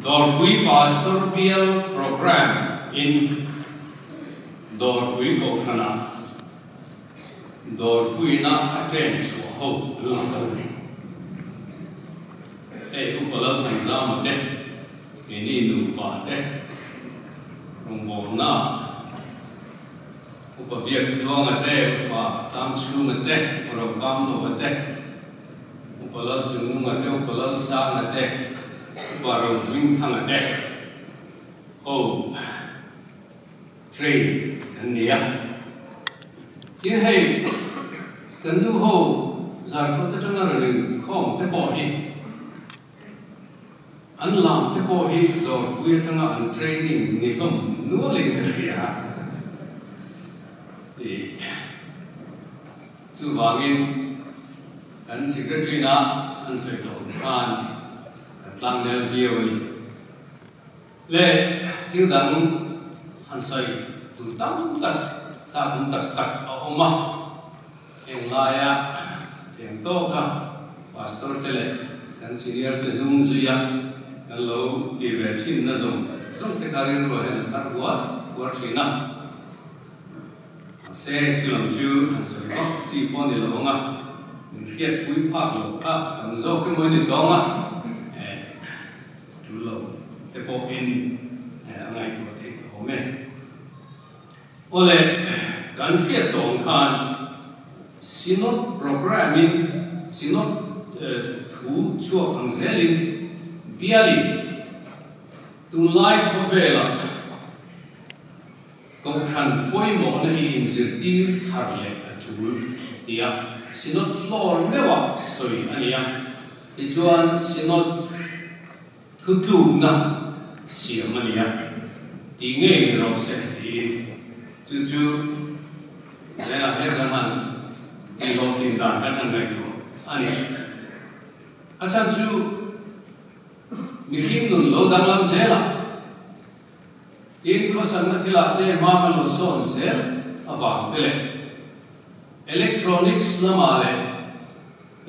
Dawrpui Pastor Bial Programme in Dawrpui Kohhranah Dawrpuina a train chhuah ho an lo kal a ni. Hei Upa Lalthanzama te, keini nupa te rawngbawlna Upa Biaktluanga te, Upa Tlangchhunga te, Upa Rokamlova te, Upa Lalchungunga te, Upa Lalsanga te, Upa Rohmingthanga te ho train kan ni a. Tin hei kan nu ho Zarkawt atanga rawn inkhawm te pawh hi An lam te pawh hi dawrpui atanga an training ni hlawm nualin ka hria tih chuvangin kan secretary na an sawi tawh ang khan kan tlangnel viau a ni. Le thil dang han sawi tur tam tak chak awm tak tak a awm a, heng laia theng tawka Pastor te leh kan senior te hnung zuia kan lo ti ve thin na zawng zawng te kha rilruah hian a thar huar huar thin a. Mahse chu lam chu han sawi vak chi pawh a ni lo ang a, min hriatpui phak loh kha tam zawk emaw i ni tawng a, eh tul lo te pawhin a ngaihtuah theih awm e. Awle, kan hriat tawh ang khan Synod Programme-in Synod thu chhuak ang zelin bialin tunlai khawvelah Kohhran pawimawhna hi inzirtir thar leh a tul tia Synod floor meuha sawi a ni a. Tichuan Synod Thutlukna siam a ni a, tih ngei ni rawh se tiin chu chu Zela hian kan han tihhlawhtlin dan kan han ngaihtuah a ni. A chhan chu mihring nun lo danglam zelah tin khawsakna thilah te hma kan lo sawn zel avang te leh electronics lamah leh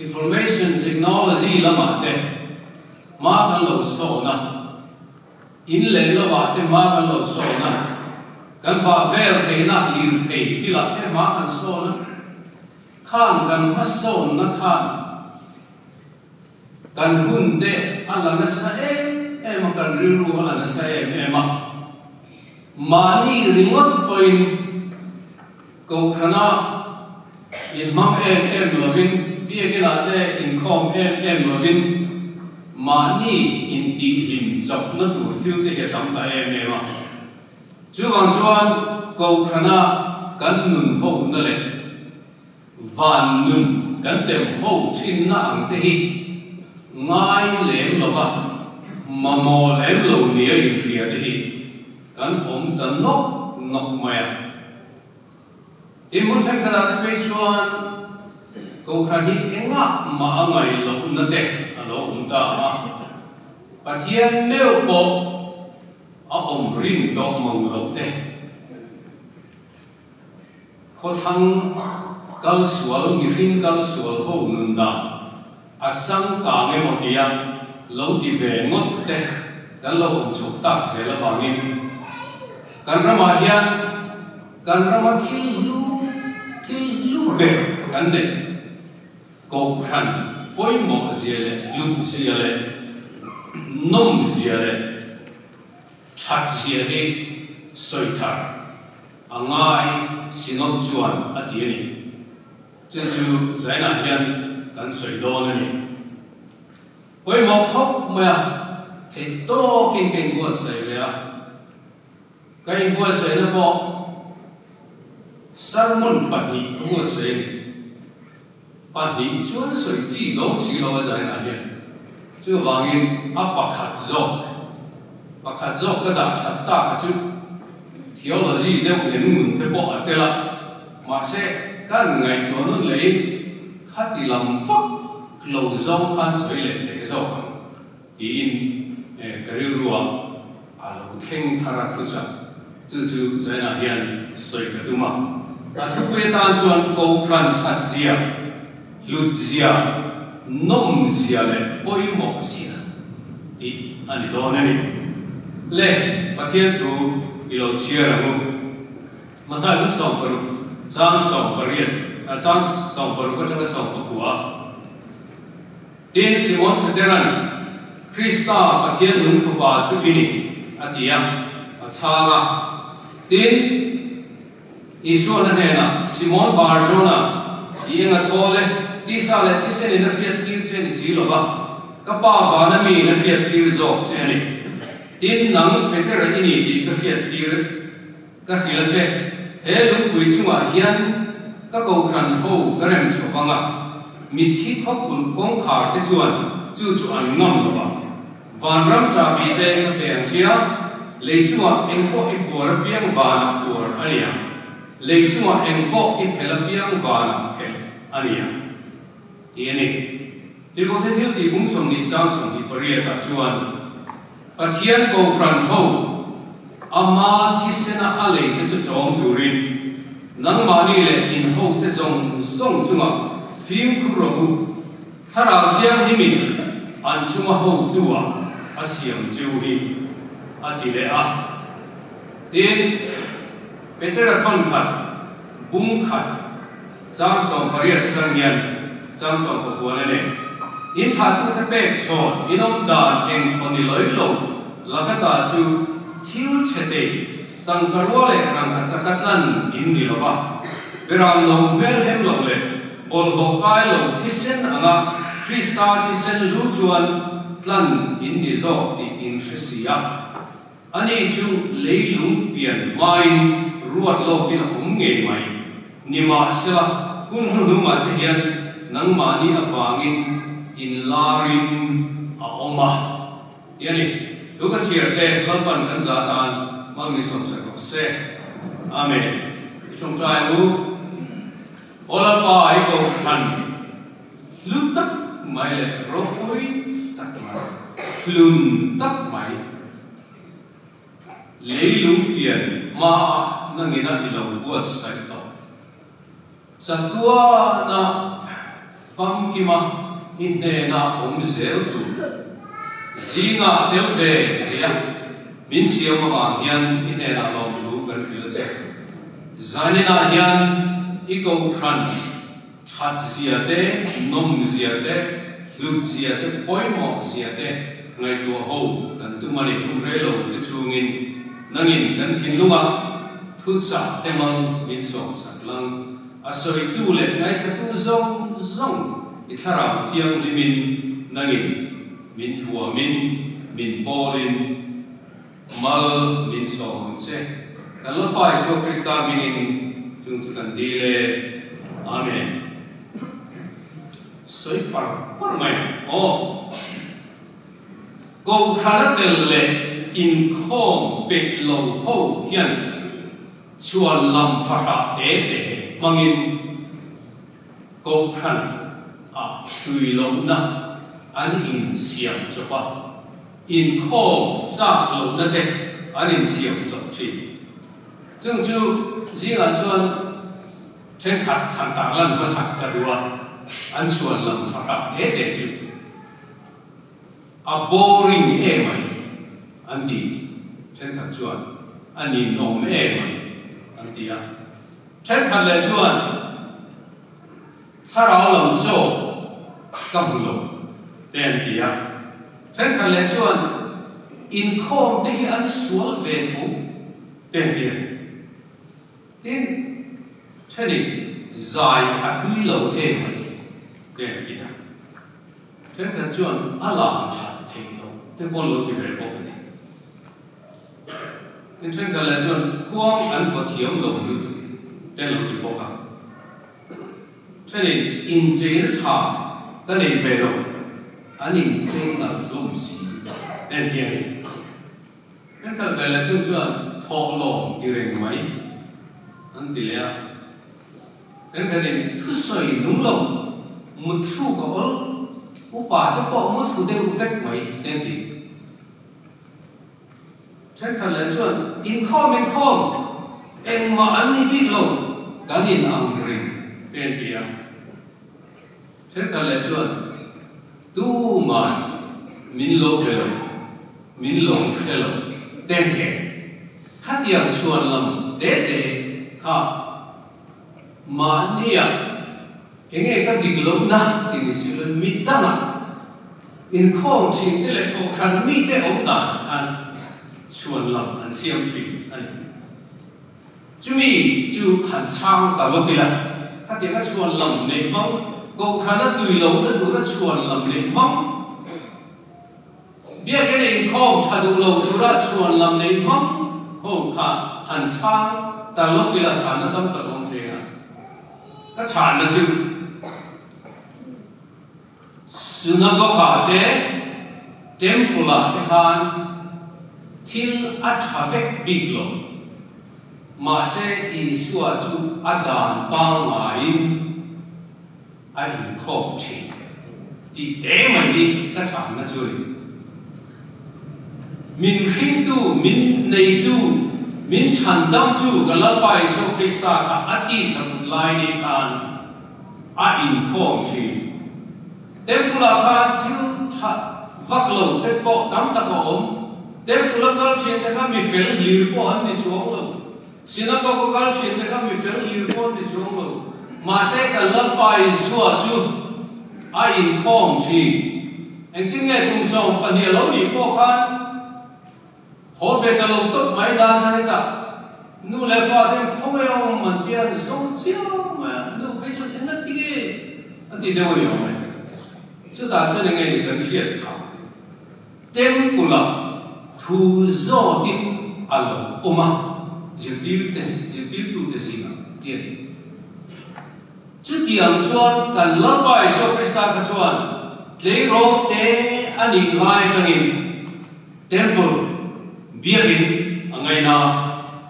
Information technology lamah te hma kan lo sawn a, in leh lovah te hma kan lo sawn a, kan fah vel theihna lirthei thilah te hma kan sawn a, khan kan hmasawnna khan kan hun te a la nasa em em a, kan rilru a la nasa em em a, mahni ringawt pawhin Kohhrana inhmang em em lovin, biakinah te inkhawm em em lovin mahni intihhlim chawpna tur thil te hi a tam ta em em a. Chuvang chuan Kohhrana kan nun hona leh van nun kan tem ho thinna ang te hi ngai lem lova mamawh lem lo nia inhria te hi kan awm ta nawk nawk mai a. Tin hmun thenkhatah te phei chuan Kohhran hi engah mah a ngaih lohna te a lo awm ta a, Pathian meuh pawh a awm rin tawh mang loh te, khawthlang kal sual mihring kal sual ho nun dan a changkang emaw tia lo ti ve ngawt te kan lo awm chhawk tak zel avangin kan ramah hian kan rama thil hlu thil hlu ber kan neih Kohhran pawimawh zia leh hlut zia leh nawm zia leh that zia hi sawi thar a ngai Synod chuan a ti a ni. Chu chu zainah hian kan sawi dawn a ni. Pawimawh khawp mai a, theih tawkin ka inbuatsaih ve a. Ka inbuatsaihna pawh sermon pahnih ka buatsaih a ni. Pahnih chuan sawi chi dawn si lo a zainah hian. Chuvangin a pakhat zawk, pakhat zawk ka dah that tak a chu theology deuh lem ngun te pawh a tel a, mahse kan ngaihtuah nun leiin khati lam vak lo zawng khan sawi leh teh zawk ang tiin ka rilruah a lo thleng thar a thu chak. Chu chu zainah hian sawi ka tum a. A thupui atan chuan Kohhran that zia, hlut zia, nawm zia leh pawimawh zia tih a ni. a ni dawn a ni. Le, Pathian thu i lo chhiar ang u. Matthai bung 16, chang 18, chang 16 atanga 19. Tin, Simon Petera'n, Krista, Pathian nung Fapa chu i ni, a ti a, a chhang a. Tin, Isua'n a hnenah, Simon Bar-Jona, i eng a thawl e, tisa leh thisenin a hriattir che ni si lo va, ka Pa vana miin a hriattir zawk che a ni. Tin, nang Petera i ni tih ka hriattir ka hrilh a che, he lungpui chungah hian ka kohhran ho ka rem chho vang a, mitthi khawphulh kawngkhar te chuan chu chu an ngam lo vang. Vanram chahbi te ka pe ang chia, lei chungah eng pawh i puar apiang vanah puar a ni ang, lei chungah eng pawh i phelh apiang vanah phelh a ni ang, tih a ni. Tirhkohte thiltih bung 20 chang 28 ah chuan Pathian kohhran ho ama thisena a lei te chu chawm turin nangmahni leh in hote zawng zawng chungah fimkhur rawh u. Thlarau Thianghlimin an chunga hotu-ah a siam cheu hi a ti leh a. Tin, Petera thawnkhat, bung khat, chang 18 atang hian chang 19 a nei. In thlahtute pek chhawn in awm dan eng khaw ni lawi lo lakata chu thil chhe thei tangka rua leh rangka chaka tlan in ni lo va, beram lo hmel hem lo leh Bawlhhlawh kai lo thisen anga Krista thisen lu chuan tlan in ni zawk tih in hre si a. Ani chu leilung pian hmain ruat lawkin a awm ngei mai. Nimahsela, hun hnuhnungah te hian nangmahni avangin inlarin a awm a. Ti a ni. Thu kan chhiar te Lalpan kan za tan hmang ni sawmsak rawh se. Amen. I tawngtai u. Aw Lalpa i kohhran hlu tak mai leh ropui tak mai, hlun tak mai, leilung pian hmaah nangina i lo buatsaih tawh. Chatuana famkima i hnena awm zel tur zingah tel ve thei a, min siam avang hian i hnenah lawmthu kan hrilh a che. Zaninah hian i kohhran that zia te, nawm zia te, hlut zia te, pawimawh zia te ngaihtuah ho kan tum a ni. Hun rei lo te chungin nangin kan thinlungah thuchah te mang min sawmsak lang. A sawitu leh ngaithlatu zawng zawng i thlarau thianghlimin nangin min thuamin min pawlin Mal min sawm ang che. Kan Lalpa Isua Krista hmingin chung chu kan dil e. Amen. Sawi par par mai ang aw. Kohhran a tel leh inkhawm peih lo ho hian chhuan lam fahrah te te hmangin Kohhran ah tui lohna an insiam chawp a. Inkhawm chak lohna te an insiam chawp thin. Chung chu zingah chuan thenkhat han tarlan hmasak ka duh a, an chhuan lam fakah te te chu a boring emai an ti, thenkhat chuan a ninawm emai an ti a, thenkhat leh chuan Thlarau lam chaw ka hmu lo te an ti a, thenkhat leh chuan inkhawm te hi an sual ve tho te an ti a ni. Tin, thenin zai a tui lo em mai te an ti a, thenkhat chuan a lam that theih loh te pawh an lo ti ve bawk a ni. Tin, thenkhat leh chuan khuang an vaw thiam lo lutuk te an lo ti bawk a. Thenin incheina tha ka nei ve lo, an inchei nalh hlawm si en ti a ni. Kan kal ve leh thung chuan thawhlawm ti reng mai an ti leh a. Kan khatin thusawi nung lo, mutthluk a awl, upa te pawh muthlu deuh vek mai te an ti. Thenkhat leh chuan, Inkhawm, inkhawm! Engmah an ni bik lo, kan in ang ring, te an ti a. Thenkhat leh chuan, Tumah min lo pe lo. Min lo hre lo te te. Khatiang chhuan lam te te kha mahnia enge ka dik lohna ti ni si lo mi dangah inkhawm thin te leh kohhran mite awm danah khan chhuan lam an siam thin a ni. Chumi chu han chhang ta lawk ila, khatianga chhuan lam neih hmang, kohhrana tui lohna tura chhuan lam neih hmang, Biakinn a inkhawm tha duh lo tura chhuan lam nei hmang ho kha han chhang ta lawk ila chhanna tam tak a awm thei a. Ka chhanna chu Synagogue-ah te, Temple-ah te khan thil a tha vek bik lo. Mahse Isua chu a dan pangngaiin a inkhawm thin tih te mai hi ka chhanna chu a ni. Min hringtu, min neitu, min chhandamtu ka Lalpa Isua Krista kha a tisa kut lai ni khan a inkhawm thin. Temple-ah khan thil tha vak lo te pawh tam tak a awm. Temple-a kal thin te kha mi fel hlir pawh an ni chuang lo. Synagogue a kal thin te kha mi fel hlir pawh an ni chuang lo. Mahse kan Lalpa Isua chu a inkhawm thin. Engtin nge kum 12 a lo nih pawh khan haw ve ta lo tawp mai Nazareth-ah nu leh pa ten khawnge awm an tia an zawng chiang mai a, nu phei chuan engati nge an ti deuh a ni awm e. Chutah chuan enge ni kan hriat kha. Temple-ah thu zawtin a lo awm a, zirtirte zirtirtute zingah ti a ni. Chutiang chuan kan Lalpa Isua Krista kha chuan tleirawl te a nih lai atangin Temple, biakinn, a ngaina,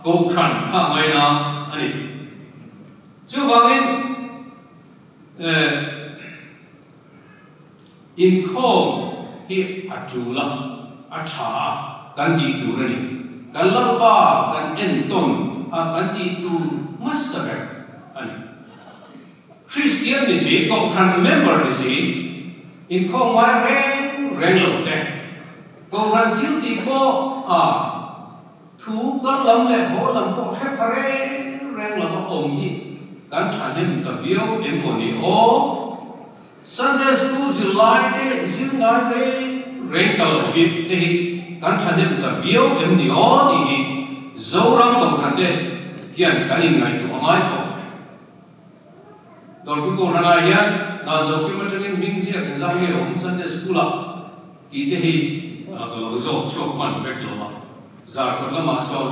Kohhran kha a ngaina a ni. Chuvangin, eh. Inkhawm hi a tul a, a tha a, kan tih tur a ni. Kan Lalpa kan entawn a kan tih tur hmasa ber a ni. Kristian ni si, Kohhran member ni si, inkhawm ngai reng reng lo te, Kohhran thil tih pawh a thu kal lam leh haw lam pawh hre pha reng reng lova awm hi kan thahnem ta viau em maw ni aw? Sunday School zirlai te zir ngai reng reng ta lo hi te hi kan thahnem ta viau em ni aw tih hi Zoram Kohhran te hian kan inngaihtuah a ngai khawp mai. Dawrpui Kohhranah hian dan zokim atangin hming ziak engzah nge awm Sunday School-ah tih te hi ka lo zawk chhuak hman vek lo a, zarkawt lamah sawn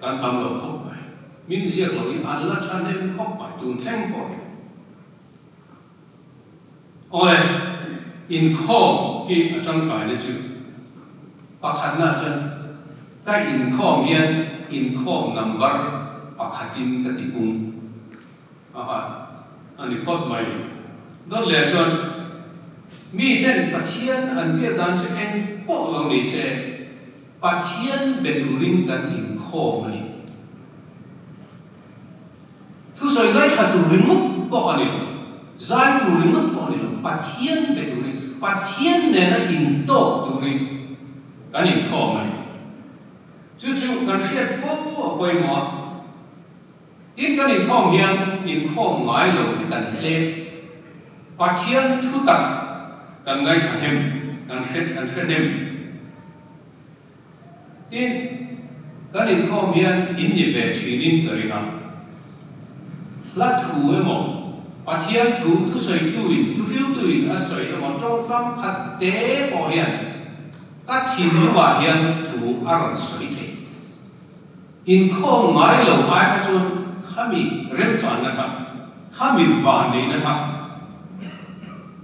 kan tam lo khawp mai. Hming ziak lo hi an la thahnem khawp mai tun thleng pawh hi. Awle, inkhawm hi a tangkaina chu pakhatna chuan ka inkhawm hian inkhawm number pakhatin ka ti pung a ha a ni phawt mai. Dawt leh chuan miten Pathian an biak dan chu eng pawh lo ni se, Pathian be turin kan inkhawm a ni. Thusawi ngaithla tur ringawt pawh a ni lo, zai tur ringawt pawh a ni lo, Pathian be turin, Pathian nena intawk turin kan inkhawm a ni. Chu chu kan hriat fo a pawimawh a, tin kan inkhawm hian inkhawm ngai lo te kan hlep, Pathian thutak kan ngaithla hnem, kan hre kan hre hnem. Tin, kan inkhawm hian in ni ve thinin ka ring a. Hla thu emaw, Pathian thu thusawitu-in, thuhriltu-in a sawi emaw tawngkam khat te pawh hian ka thinlungah hian thu a rawn sawi thei. Inkhawm ngai lo ai kha chuan khami remchanna kha, khami vanneihna kha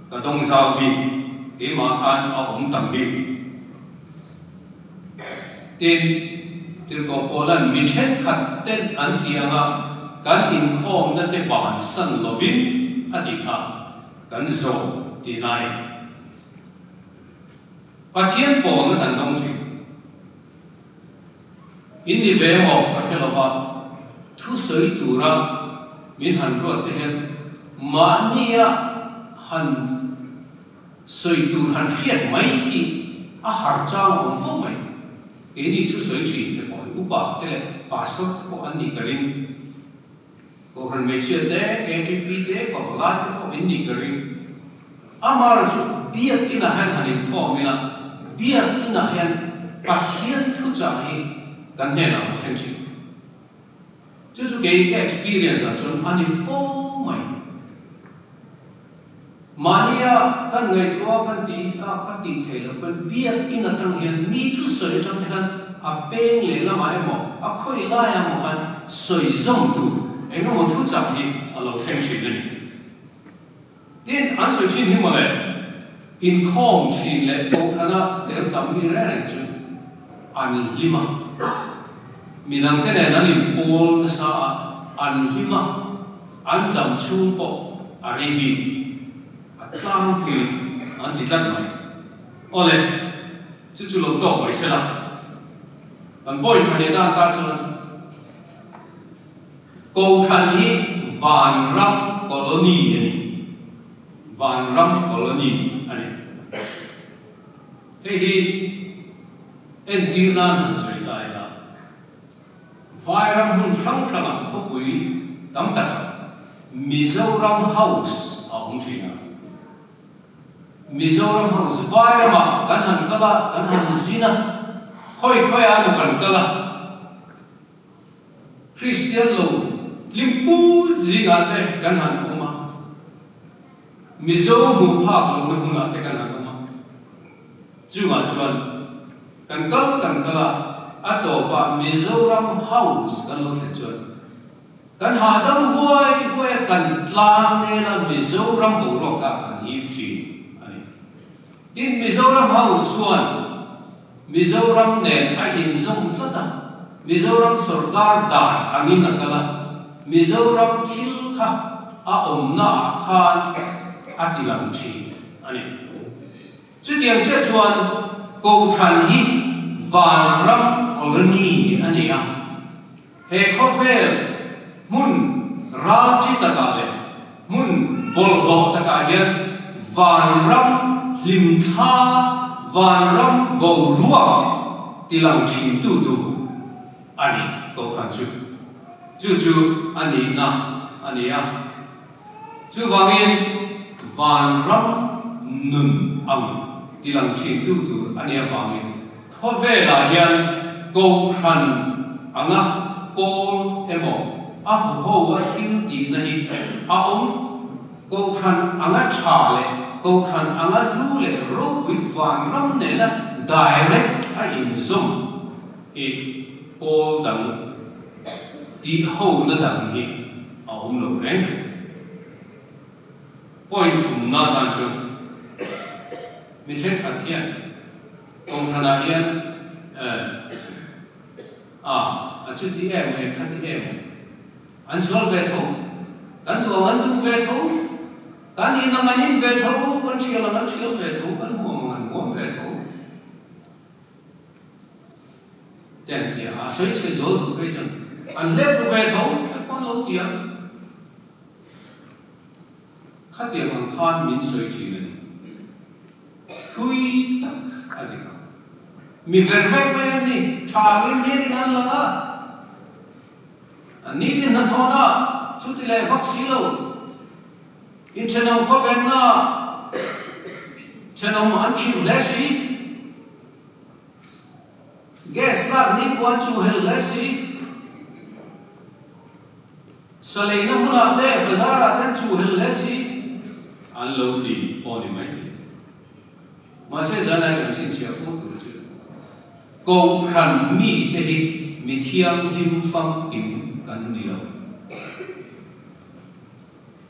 ka dawng zau bik, keimah khan a awm tam bik. Tin, Tirhkoh Paula'n mi thenkhat ten an tih anga kan inkhawmna te bansan lovin a tih kha kan zawm tihna a ni. Pathian pawlna kan dawng thin. In ni ve maw ka hre lova, thusawi tura min han ruat te hian mahnia han sawi tur han hriat mai hi. A har chang a awm fo mai. Keini thusawi thin te pawh hi upa te leh pastor te pawh an nih ka ring. Kohhran hmeichhia te, KTP te, pavalai te pawh in nih ka ring. Amaherawhchu biakinah hian han inkhawm ila, biakinah hian Pathian thuchah hi kan hnenah a thleng thin. Chu chu kei ka experience ah chuan a ni fo mai. Mahnia kan ngaihtuah a kan tih a ka tih theih loh pawn biakin atang hian mi thusawi atang te khan a peng lehlamah emaw a khawi laiah emaw khan sawi zawm tur eng emaw thuchah hi a lo thleng thin a ni. Tin, an sawi thin hi mawle, inkhawm thin leh kohhrana tel tam mi reng reng chu an hlim a, midangte nen an inpawl nasa a, an hlim a, an dam chhung pawh a rei bik, a tlangpui an ti tlat mai. Awle, chu chu lo tawk mai se la, kan point pahnih atan ta chuan Kohhran hi vanram colony a ni. Vanram colony a ni. Hei hi entir nan han sawi ta ila, Vairam hmun hrang hrangah khawpui tam takah Mizoram House a awm thin a. Mizoram House Vairamah kan han kal a, kan han zin a, khawi khawiah emaw kan kal a. Kristian lo tlimput zingah te kan han awm a, Mizo hmuh phak lohna hmunah te kan han awm a, chungah chuan kan kal kan kal a, a tawpah Mizoram House kan lo thlen chuan kan hahdam huai huai a, kan tlang nena Mizoram boruak kha kan hip thin a ni. Tin, Mizoram House chuan Mizoram nen a inzawm tlat a, Mizoram sorkar dan angin a kal a, Mizoram thil kha a awmnaah khan a ti lang thin a ni. Chutiang chiah chuan Kohhran hi vanram colony a ni a, he khawvel hmun ralṭi takah leh hmun bawlhhlawh takah hian vanram hlimthla, vanram boruak tilang thintu tur a ni Kohhran chu. Chu chu a nihna a ni a. Chuvangin vanram nun ang tilang thintu tur a nih avangin khawvelah hian Kohhran anga pawl emaw a huho a thil tihna hi a awm. Kohhran anga tha leh Kohhran anga hlu leh ropui vanram nena direct a inzawm hi pawl dang tih hona dang hi a awm lo reng reng. Point thumna tan chu mi thenkhat hian Kohhranah hian a a chuti em mai khati em mai an sual ve tho, kan duh ang an duh ve tho, kan in ang an in ve tho, kan hrial ang an hrial ve tho, kan huam ang an huam ve tho. Te an ti a, a sawi chhe zual duh phei chuan an hlep ru ve tho te pawh an lo ti a, khatiang ang khan min sawi thin a ni. Thui tak a dik ang. Mi ver vek mai an ni, tha angin biakin an lang a, an ni tin hnathawhna chuti leh vak si lo, inthenawm khawvenna thenawm an khirh hle si. Gas lak ni kuan chu hel hle si. Saleina hmunah te bazar ah ten chu hel hle si. An lo ti pawh ni mai thei. Mahse zanai kan chhinchhiah fo tur chu Kohhran mi te hi mi thianghlim famkim kan ni lo.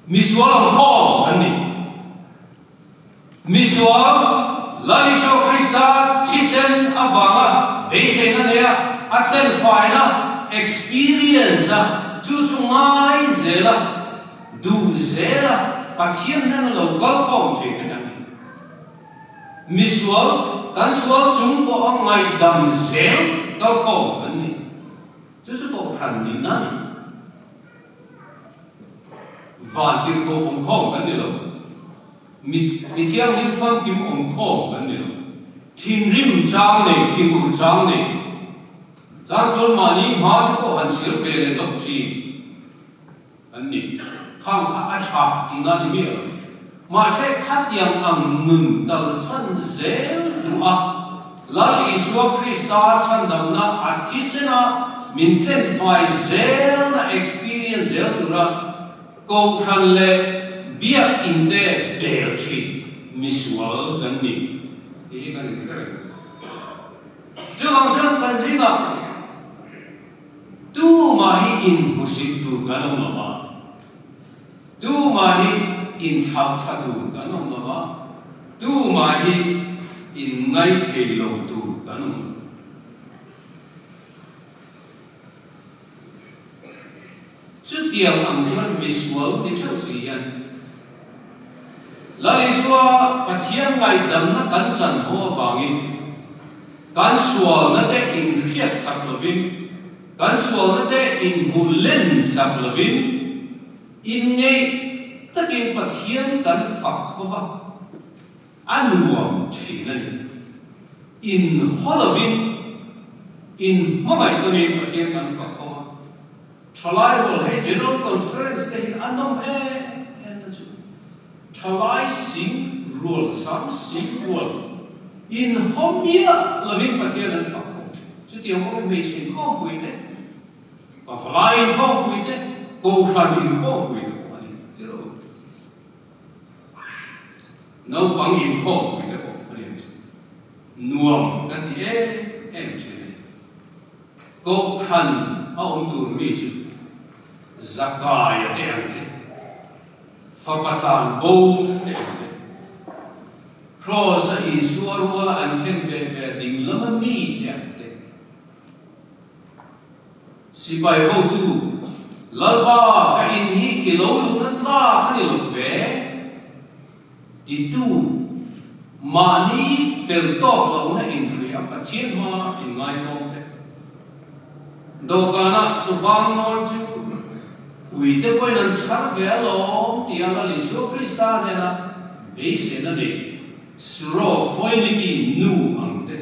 Misual ang khawm kan ni. Misual, Lal Isua Krista thisen avanga beiseina neia a tlenfaina, experience, a chu chu ngai zela, duh zela Pathian hnena lo kal khawm thin te kan ni. Misual, kan sual chung pawh a ngaihdam zel kal khawm kan ni. Chu chu Kohhran nihna a ni. Van tirhkoh awmkhawm kan ni lo. Mi, mi thianghlim famkim awmkhawm kan ni lo. Thinrim chang nei, thinur chang nei. Chang chuan mahni hma te pawh han sial ve leh lawk thin an ni. Khang kha a tha tihna ni miah lo. Mahse khatiang ang nun kalsan zel duh a, Lal Isua Krista chhandamna a thisena min tlenfai zelna experience zel tura Kohhran leh Biakinn te bel thin misual kan ni tih hi kan inhre reng. Chuvang chuan kan zingah tumah hi inhmusit tur kan awm lo va, tumah hi inthlauhthla tur kan awm lo va, tumah hi inngaithei lo tur kan awm lo. Chutiang ang chuan misual ni theuh si hian Lal Isua Pathian ngaihdamna kan chan haw avangin kan sualna te inhriat sak lovin, kan sualna te inhmu len sak lovin, inngeih takin Pathian kan fak ho va. A nuam thin a ni. Inhaw lovin, inhmangaih tawnin Pathian kan fak ho a. Thalai rual hei General Conference te hi a nawm em em na chu. Thalai sing rual, sam sing rual, inhaw miah lovin Pathian an fak ho thin. Chutiang bawkin hmeichhe inkhawmpui te, pavalai inkhawmpui te, kohhran inkhawmpui te pawh a ni tirh. Naupang inkhawm pui te pawh a ni ang chu. Nuam kan ti em em thin a ni. Kohhran a awm tur mi chu Zakaia te ang te, fapa tlan bo te ang te, Kraws a Isua ruala an khen ve ve ding lama mi te ang te, Sipai hotu, Lalpa, ka in hi i lo luhna tlak a ni lo ve, titu, mahni fel tawk lohna inhria Pathian hma inngaitawm te. Dawhkanah chubang nawn chu uite pawhin an chhar ve alawm tia Lal Isua Krista hnena beiseina nei Suro Foiniki nu ang te.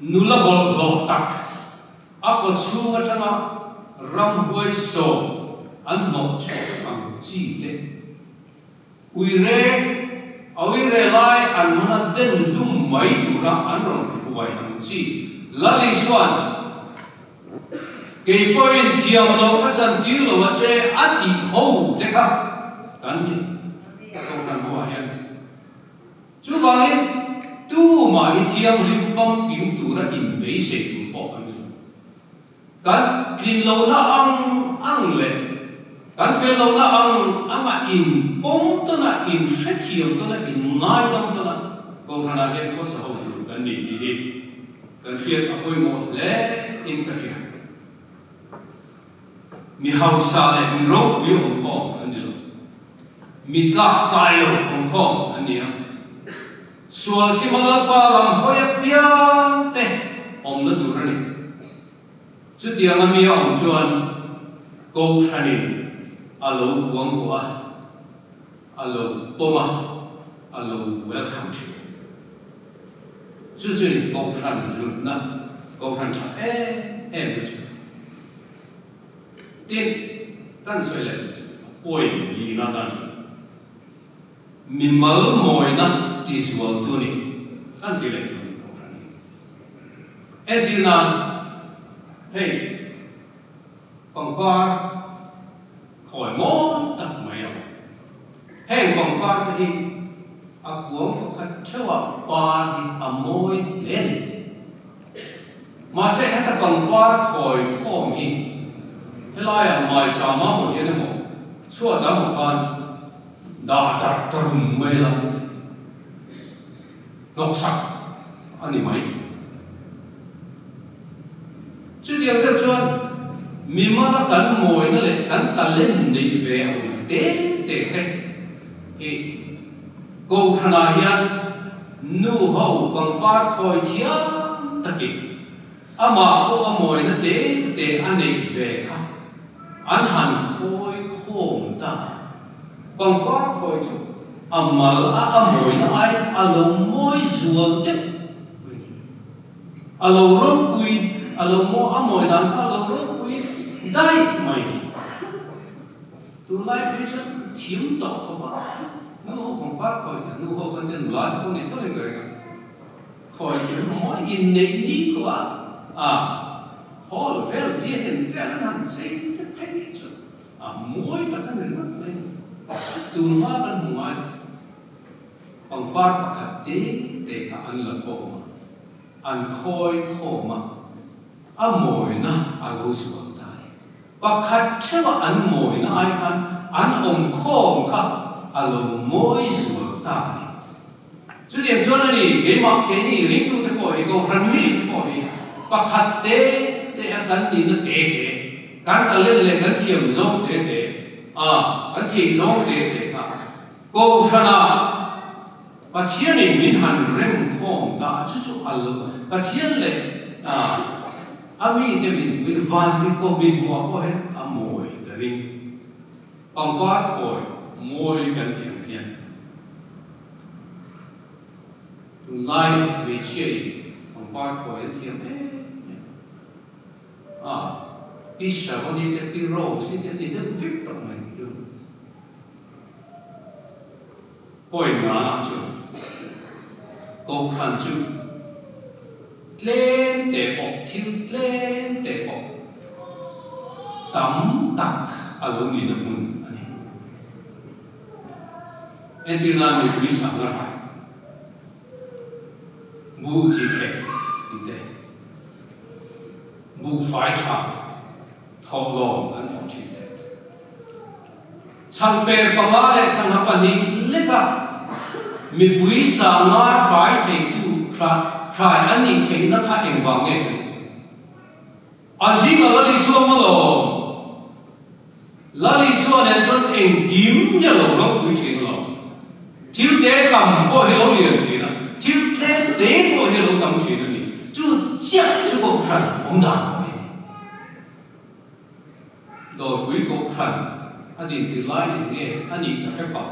Nula bawlhhlawh tak a kawchhung atanga ramhuai sawm an hnawh chhuah ang chi te, uire a uire lai an mana den hlum mai tura an rawn hruai ang chi Lali chuan, Kei pawhin thiam loh ka chantir lo a che a tih ho te kha kan ni Kohhran ho ah hian. Chuvangin, tumah hi thianghlim famkim tura inbeisei tur pawh kan ni lo. Kan tlin lohna ang ang leh kan fel lohna ang anga inpawm tawna, inhrethiam tawna, inngaidam tawna Kohhranah hian khawsa ho tur kan ni tih hi kan hriat a pawimawh hle in ka hria. Mi hausa leh mi ropui awmkhawm kan ni lo. Mi tlak tlai lo awmkhawm an ni a. Sual sima Lalpa lam hawi apiang te awmna tur a ni. Chutiang a mi a awm chuan Kohhranin a lo kuangkuah a, a lo pawm a, a lo welcome thin. Chu chu ni Kohhran hlutna, Kohhran tha em em na chu. Tin, kan sawi leh chu a point lina tan chuan mimal mawina ti zual tu ni kan ti leh tur ni Kohhran hi. Entir nan, hei pangpar khawi mawi tak mai a awm. Heng pangpar te hi a kuang pakhat theuhah par hi a mawi hle a ni. Mahse heta pangpar khawi khawm hi helaiah maicham a maw hian emaw chhuat a maw khan dah darh ta rum mai la hnawksak a ni mai. Chutiang deuh chuan mimala kan mawina leh kan talent neih ve ang te te te hi Kohhranah hian Nu ho pangpar khawi thiam takin amah pawh a mawina te te a neih ve kha an han khawi khawm ta a. Pangpar khawi chu A mal a a mawina ai a lo mawi zual deuh mai ni. A lo ropui, a lo maw, a mawi dan kha a lo ropui daih mai ni. Tunlai phei chuan thiam tawh khawp a, nu ho pangpar khawi hian nu ho kan tia nula te pawh ni tho in ka ring a, khawi thiam mawi inneih ni khawh a, a hall vel biakin vel an han chei te phei chu A mawi tak a ni ringawt mai a ni. Tun hma kan hmu ngai lo. Pangpar pakhat te te kha an la khawm a, an khawi khawm a, a mawina a lo zual ta a ni. Pakhat theuha an mawina ai khan an awm khawm kha a lo mawi zual ta a ni. Chutiang chuan a ni, keimah keini ringtute pawh hi, Kohhran mite pawh hi pakhat te te a kan nihna te te, kan talent leh kan thiam zawng te te a, kan theih zawng te te kha Kohhranah Pathianin min han rem khawm ta a, chu chu a lo Pathian leh a a mite min min van dik pawh min hmuh ah pawh hian a mawi ka ring. Pangpar khawi mawi kan tih ang hian tunlai hmeichhia in pangpar khawi an thiam em em a, Pi Sharoni te Pi Rose-i te an ni deuh vek tawh mai ni chu. Point ngana chuan Kohhran chu tlem te pawh thil tlem te pawh tam tak a lo nihna hmun a ni. Entirna mipui sangha rai buh chi theh tih te, buhfai tha thawhlawm kan thawh thin te. Chhangper panga leh sangha pahnih leka mipui sanga hrai theitu hrai a nih theihna kha engvang nge kan tih chu? An zingah Lal Isua maw lawm? Lal Isua nen chuan engkim hi a lo ropui thin lo. Thil te tam pawh hi a lo lian thin a, thil tlem te pawh hi a lo tam thin a ni. Chu chiah chu Kohhran awm dan pawh hi a ni. Dawrpui Kohhran a dintir lai nen nge a nih ka hre pah.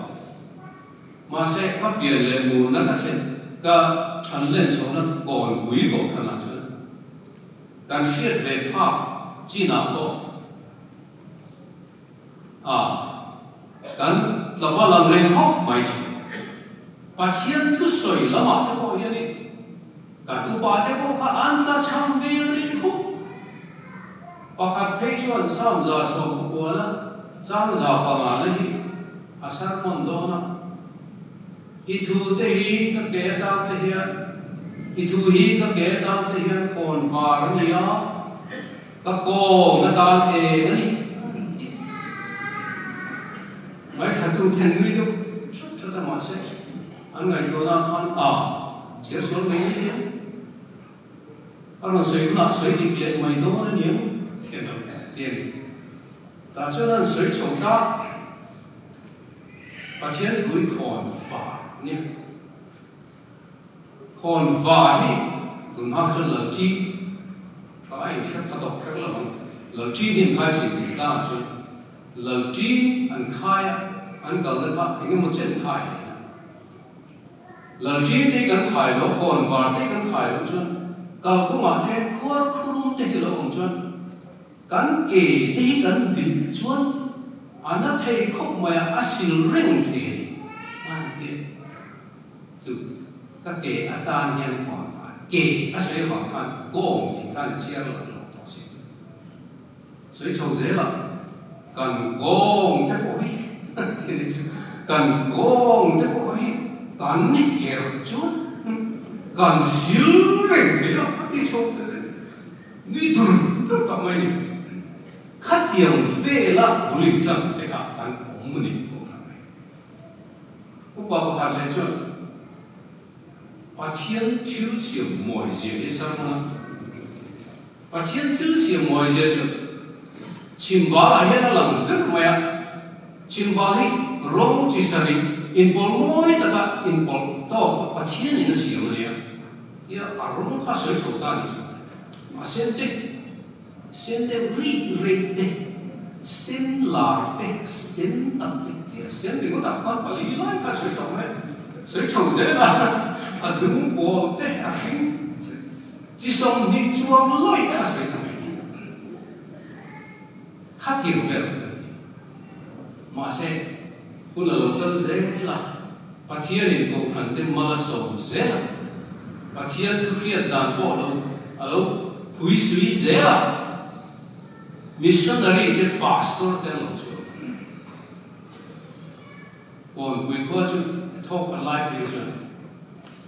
Mahse, ka pian leh murna ka thlen ka than len chhohna Kawnpui Kohhranah chuan kan hriat ve phak chinah pawh a kan tlava lang reng khawp mai thin. Pathian thusawi lamah te pawh hianin Kan upa te pawh kha an tla chhang ve ring khup. Pakhat phei chuan Samza sawmkuana changza pangana hi a sermon dawn a, I thu te hi ka ke atan te hian, i thu hi ka ke atan te hian khawn var a ni a, ka kawng atan eng a ni, a rawn ti. Ngaithla ten nui deuh that that a mahse. An ngaihtuahna khan a chhiar sual mai mai hian a rawn sawi hunah sawi dik leh mai dawn a niang tih a ti a ni. Tah chuan an sawi chho ta, Pathian thu hi khawn va a nia. Khawn va hi tun hma kha chuan Lalṭi tha a inhre pha tawh kher lo ang. Lalṭi hi an khai thin tih tlangah chuan Lalṭin an khai a, an kalna kha eng emaw chen khai a ni a. Lalṭin te hi kan khai lo, khawn var te hi kan khai loh chuan kalkawngah te khuar khurum te hi lo awm chuan kan ke te hi kan bilh chuan a na thei khawp mai a, a sil reng thei a ni. A han ti a, chu ka ke atan hian khawn var ke a sawi avang khan kawng tih khan a chhiar lo hlawh tawh si. Sawi chho zel a, kan kawng te pawh hi ti ni chu, kan kawng te pawh hi kan herh chuan kan sil reng thei a, a ti chho ta zel. Nui dur dur tak mai ni. Khatiang vela bul in tan te kha kan awm a ni pawh kha mai. Upa pakhat leh chuan Pathian thil siam mawi zia hi sermon a. Pathian thil siam mawizia chu chhimbalah hian a lang ber mai a, chhimbal hi rawng chi sarih inpawlh mawi taka inpawlh tawk Pathianin a siam a nia, tia a rawng kha sawi chho ta a ni chu. A sen te, sen deuh rih rih te. Sen lar te, sen tak te tih a sen ringawt ah khan pali lai kha a sawi tawh mai a, sawi chho zel a, a dung pawl te, a hring chi 20 chuang lawih kha a sawi ta mai a ni. Khatiang vel kha kan ni. Mahse, hun a lo kal zel a, Pathianin Kohhran te mal a sawm zel a, Pathian thu hriat dan pawh lo a lo phui sui zel a, Missionary te pastor te an lo chhuak a. Kawnpui khua chu thawk khat lai phei chuan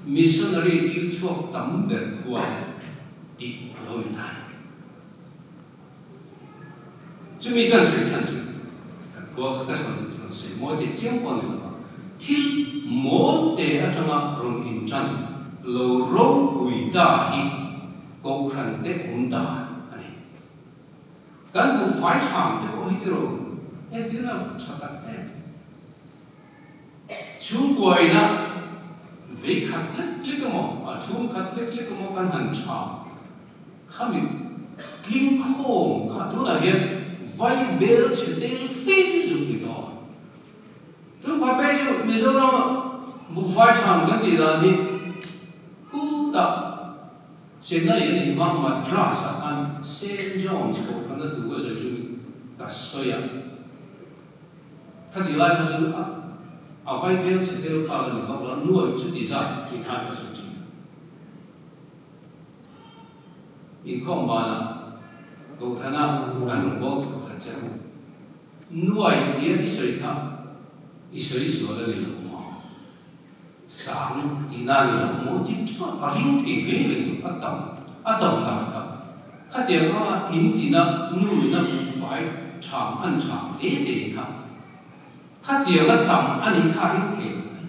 missionary tir chhuak tam ber khua tih a lo ni ta a ni. Chumi kan sawi chhan chu kan khua kha ka sawn rawn sawi mawi teh chiang pawh a ni lova, thil mawl te atanga rawn intan lo ropui ta hi Kohhran te awm dan a ni. Kan buhfai ṭham te pawh hi tiraw entirna ṭha tak em. Chhungkua ina vei khat lek lek emaw, a chhung khat lek lek emaw kan han ṭham khami tling khawm kha tunah hian vai bel chhe tel fe zuk ni tawh a. Chu kha phei chu Mizoram buhfai ṭham kan tih dan hi khutah Chennai an inhmang Madras ah khan Saint John's kohhran a tu ka sawi chu ka sawi a, khati lai kha chu a a vai bel chhe tel kha la ni vak lo a, nuai chuti zat tih khan ka sawi thin. Inkhawm banah kohhrana kan rawn bo tu pakhat che nuai tia i sawi kha i sawi sual a ni lo maw? Sang tihna a ni lo maw tih chuan a ring thei hle reng a tam a tam dan kha. Khatiang anga in tina nu ina buhfai ṭham an ṭham te te kha khatiang a tam a nih kha a ring thei lo mai.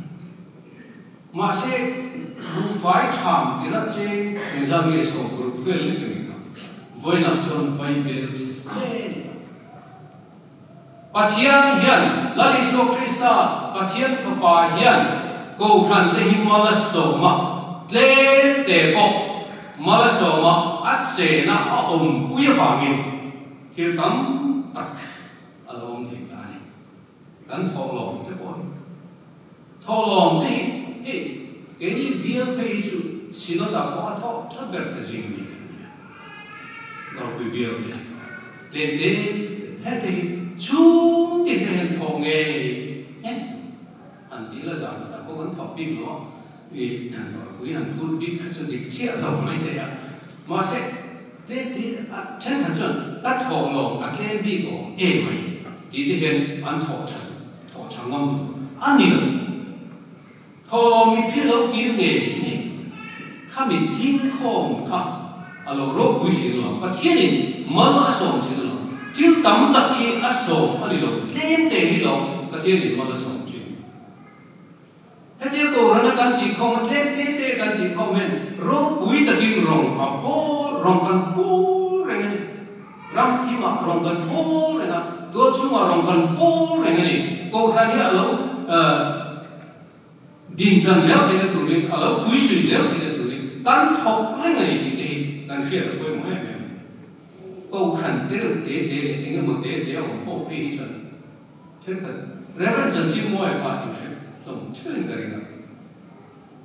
Mahse buhfai ṭham tirah cheng engzat nge 60 vel lek a ni kha vawiinah chuan vai bel che fe a ni ta. Pathian hian Lal Isua Krista, Pathian Fapa hian Kohhran te hi mal a sawm a, tlem te pawh mal a sawm a, a chena a awmpui avangin thil tam tak a lo awm thei ta a ni. Kan thawhlawm te pawh hi thawhlawm te hi hei keini bial phei hi chu Synod ah pawh a thawh tha ber te zing a ni kan nia. Dawrpui bial te tlem te heng te hi chhung tin te hian thawh ngei ngei an tih la zan khatah pawh kan thawh bik lo a, i dawrpui han phur bik kha chu dik chiah lo mai thei a, mahse tlem te a thenkhat chuan ka thawh lo a tlem bik awm em mai tih te hian an thawh tha thawh tha ngam lo a ni lo. Thawm i phil lo kir ngei ngei kha mi tling khawm kha a lo ropui thin lo, Pathianin mal a sawm thin lo, thil tam tak hi a sawm a ni lo, tlem te hi lo Pathianin mal a sawm thin. Hetia Kohhrana kan tih khawm a tlem te te kan tih khawm hian ropui takin rawng ha pawl rawng kan pawl reng a ni. Ram thimah rawng kan pawl reng a, tual chhungah rawng kan pawl reng a ni. Kohhran hi a lo Din chan zel theihna turin, a lo phui sui zel theihna turin kan thawk reng a ni tih te hi kan hriat a pawimawh em em. Kohhran te reuh te te leh eng emaw te te a awm pawh phei hi chuan thenkhat Reverend Chanchinmawia kha inhre hlawm theuhin ka ring a,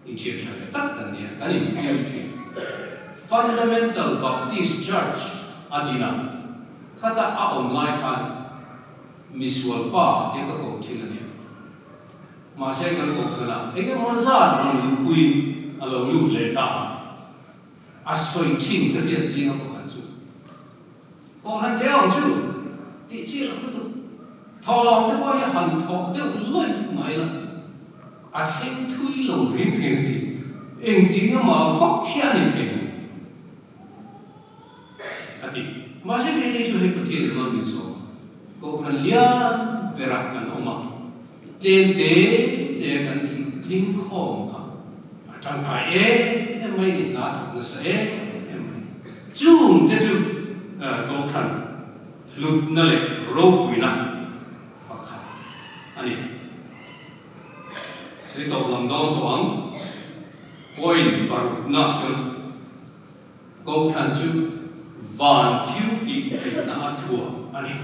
inthian tha ve tak kan nia, kan infiam thin. Fundamental Baptist Church a din a, khata a awm lai khan misual pa tia ka koh thin a nia. Mahse kan kohhranah eng emaw zat rawn luhpuiin a lo lut leh ta a, a sawi thin ka hriat zinga pakhat chu, Kohhran thei awm chu tih chi loh lutuk, thawhlawm te pawh hi han thawh deuh lawih mai la, a thleng thui lo reng reng tih engtin emaw vak hi a ni thei lo a ti. Mahse keini chu hei Pathian emaw min sawm a, Kohhran lian berah kan awm a, Tlem te te kan tling khawm kha a tangkai em em mai ni, hna thawk nasa em em mai. Chung te chu Kohhran hlutna leh ropuina pakhat a ni. Sawi tawp lam dawn tawh ang, point parukna chuan Kohhran chu van thil tih theihna a thuam a ni.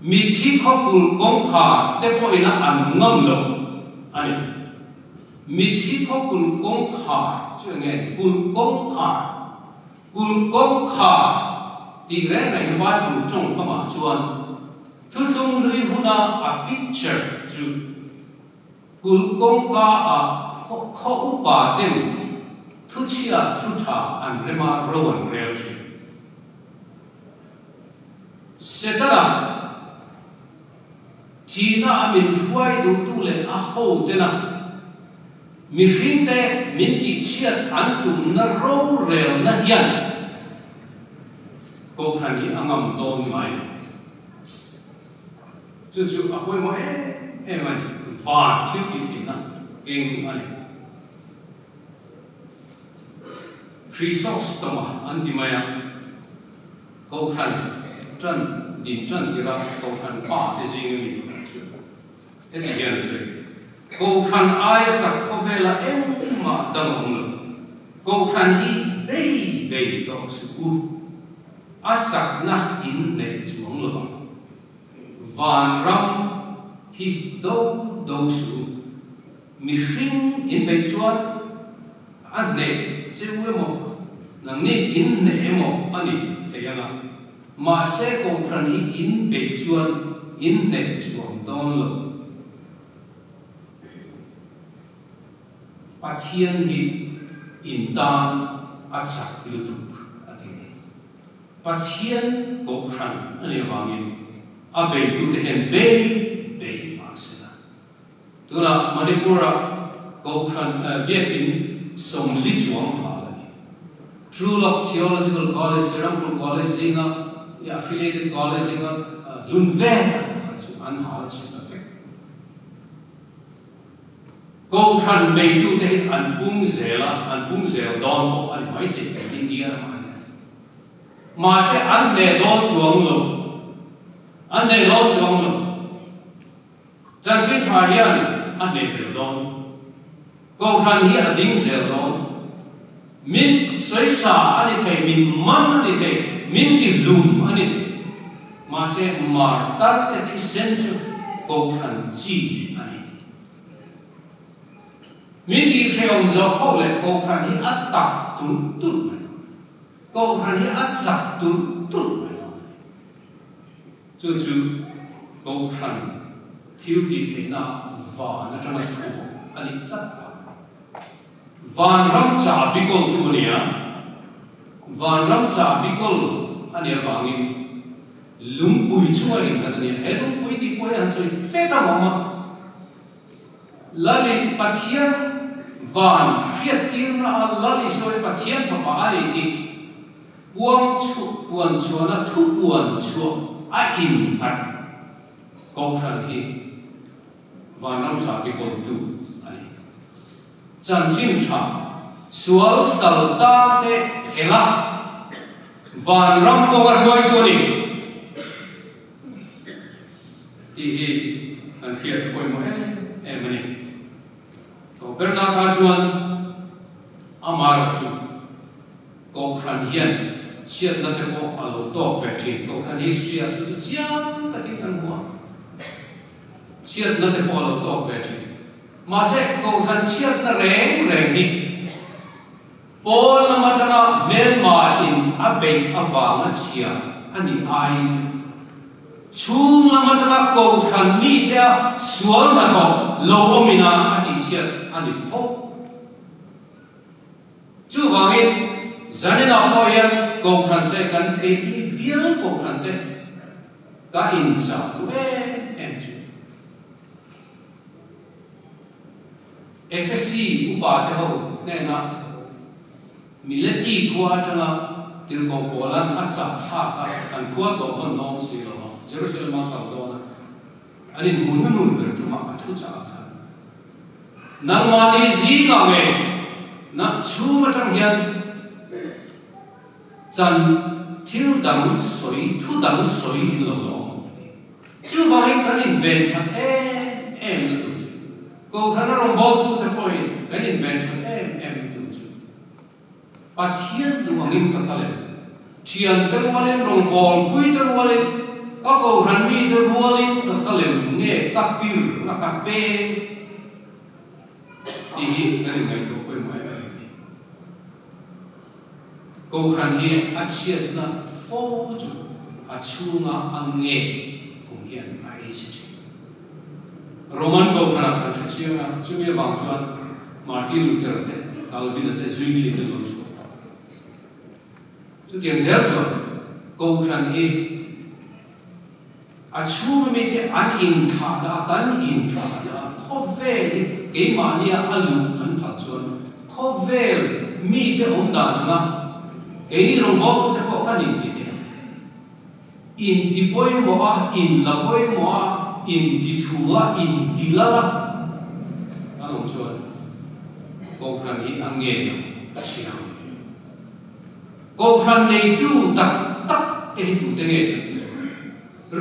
Mitthi khaw kulh kawngkhar te pawhin a an ngam lo a ni. Mitthi khaw kulh kawngkhar chu eng nge ni? Kulh kawngkhar, kulh kawngkhar tih reng reng hi Bible tawngkamah chuan thuthlung hlui huna a picture chu kulh kawngka ah khaw upa ten thuchhia thu tha an rema ro an rel thin. Setana thihna a min hruai duhtu leh a hotena mihringte min tihchhiat an tumna rorelna hian Kohhran hi a ngam dawn ngai lo. Chu chu a pawimawh em em a ni, van thil tihtheihna keng a ni. Chrysostom-a an ti mai a, Kohhran ṭan din ṭan tirh a Kohhran pa te zing ami pakhat chu heti hian a sawi, Kohhran aia chak khawvela engmah dang a awm lo. Kohhran hi bei bei tawh suh u, a chakna in neih chuang lo ang. Vanram hi do do suh u. Mihring in beih chuan a hneh cheu emaw, nangni in hneh emaw a ni thei ang a, mahse Kohhran hi in beih chuan in hneh chuang dawn lo. Pathian hi in tan a chak lutuk a ti a ni. Pathian Kohhran a nih avangin a beitute hian bei bei mahsela Tunah Manipur-ah Kohhran biakin 40 chuang hal a ni. True Love Theological College, Serampur College zinga affiliated college zinga hlun ve tak pakhat chu an hal chhe ta vek. Kohhran beitute hi an pung zel a, an pung zel dawn pawh a ni maithei kan India ramah hian. Mahse an hneh dawn chuang lo, an hneh dawn chuang lo. Chanchin tha hian a hneh zel dawn. Kohhran hi a ding zel dawn. Min sawisa a ni thei, min man a ni thei, min ti hlum a ni thei. Mahse martar te thisen chu Kohhran chi a ni. Min tih hrehawm zawh poh leh Kohhran hi a tak tulh tulh mai dawn. Kohhran hi a chak tulh tulh mai dawn. Chu chu Kohhran thil tih theihna van atanga thu a nih tlat vang. Vanram chahbi kawltu a ni a, vanram chahbi kawl a nih avangin lungpui chunga innghat a ni a. He lungpui tih pawh hi han sawi fe ta mawm a, Lali Pathian van hriattirna a Lali sawi Pathian fapa a ni tih Puang chhuah puan chhuahna thu puan chhuah a innghat Kohhran hi Vanram chahbi kawltu a ni. Chanchin tha sual sal ta te phel a Vanram kawnga hruaitu a ni tih hi kan hriat pawimawh em em a ni. Tho berna kha chuan amaherawh chu Kohhran hian chhiatna te pawh a lo tawk ve thin. Kohhran history ah chu chu chiang takin kan hmu a, chhiatna te pawh a lo tawk ve thin. Mahse, Kohhran chhiatna reng reng hi pawn lam atanga hmelma in a beih avanga chhia a nih aiin chhung lam atanga Kohhran mite a sual hnathawk lo awmina a tihchhiat a ni fo. Chuvangin, zaninah pawh hian Kohhran te kan keini bial Kohhran te ka inchah duh em em chu. Efesi upa te ho hnenah Mileti khua atanga tirhkoh Paula'n a chah thlak a, kan khua tawh hman dawn si lo va, Jerusalem a kal dawn a, An inhmu hnunun ber tumah a thu chah a khan. Nangmahni zingah nge na chhung atang hian chan thil dang sawi, thu dang sawi in lo la awm ang a ti. Chuvangin kan inven that em em na tur chu Kohhran a rawngbawltute pawhin kan inven that em em na tur chu Pathian duh angin ka kal em? Thiante rualin, rawngbawlpuite rualin, ka Kohhran mite rualin. ka pir a ka peng tih hi kan inngaihtuah pawimawh em em a ni. Kohhran hi a chhiatna fo chu a chhunga a ngek kum hian a ei chhe thin. Roman Kohhranah kan hre chiang a, chumi avang chuan Martin Luther-a te, Calvin-a te, Zwingli te lo chhuak ta. Chutiang zel chuan Kohhran hi a chhung mite an inthlahna a, kan inthlahna a, khawvel hi keimahnia a luh kan phal chuan khawvel mite awm dan anga keini rawngbawltute pawh kan inti teh ang. Inti pawimawh a, inla pawimawh a, inti thu a, inti lal a kan awm chuan Kohhran hi a ngen ang, a chhia ang. Kohhran neitu tak tak te hi tute nge kan ti zawk?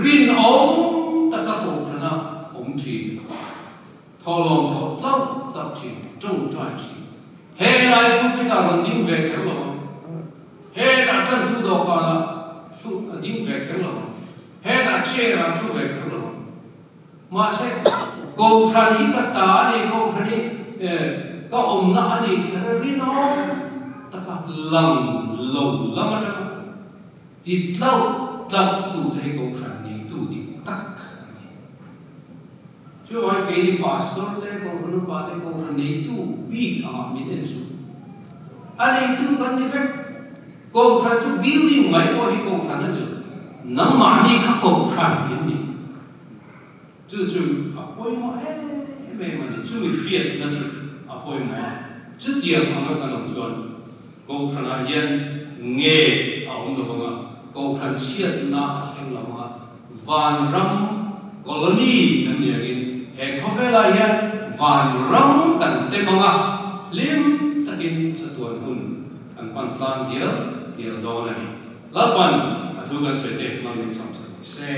Rinawm taka kohhrana awm thin, thawhlawm thawh tlauh tlauh thin, tawngtai thin. He lai pulpit ah rawn ding ve kher lo ang. Hetah tantu dawhkanah thu a ding ve kher lo ang. Hetah chair ah thu ve kher lo ang. Mahse, Kohhran hi ka ta a ni, Kohhran hi ka awmna a ni tih kha rinawm taka lang lo lam atanga ti tlauh tlauh tute hi Kohhran neitu dik tak a ni. Chuvangin keini Pastor te, Kohhran upa te, Kohhran neitu bik angah min en suh. A neitu kan ni vek. Kohhran chu building mai pawh hi Kohhran a ni lo. Nangmahni kha Kohhran in ni. Chu chu a pawimawh em em a ni. Chumi hriatna chu a pawimawh a. Chutiang anga kan awm chuan Kohhranah hian nge a awm lo vang a, Kohhran chhiatna a thleng lo vang a, Vanram colony kan ni angin he khawvelah hian Vanram kan tem ang a, hlim takin chatuan hun kan pan tlang dial dial dawn a ni. Lalpan a thu kan sawi te hmang min samsak se.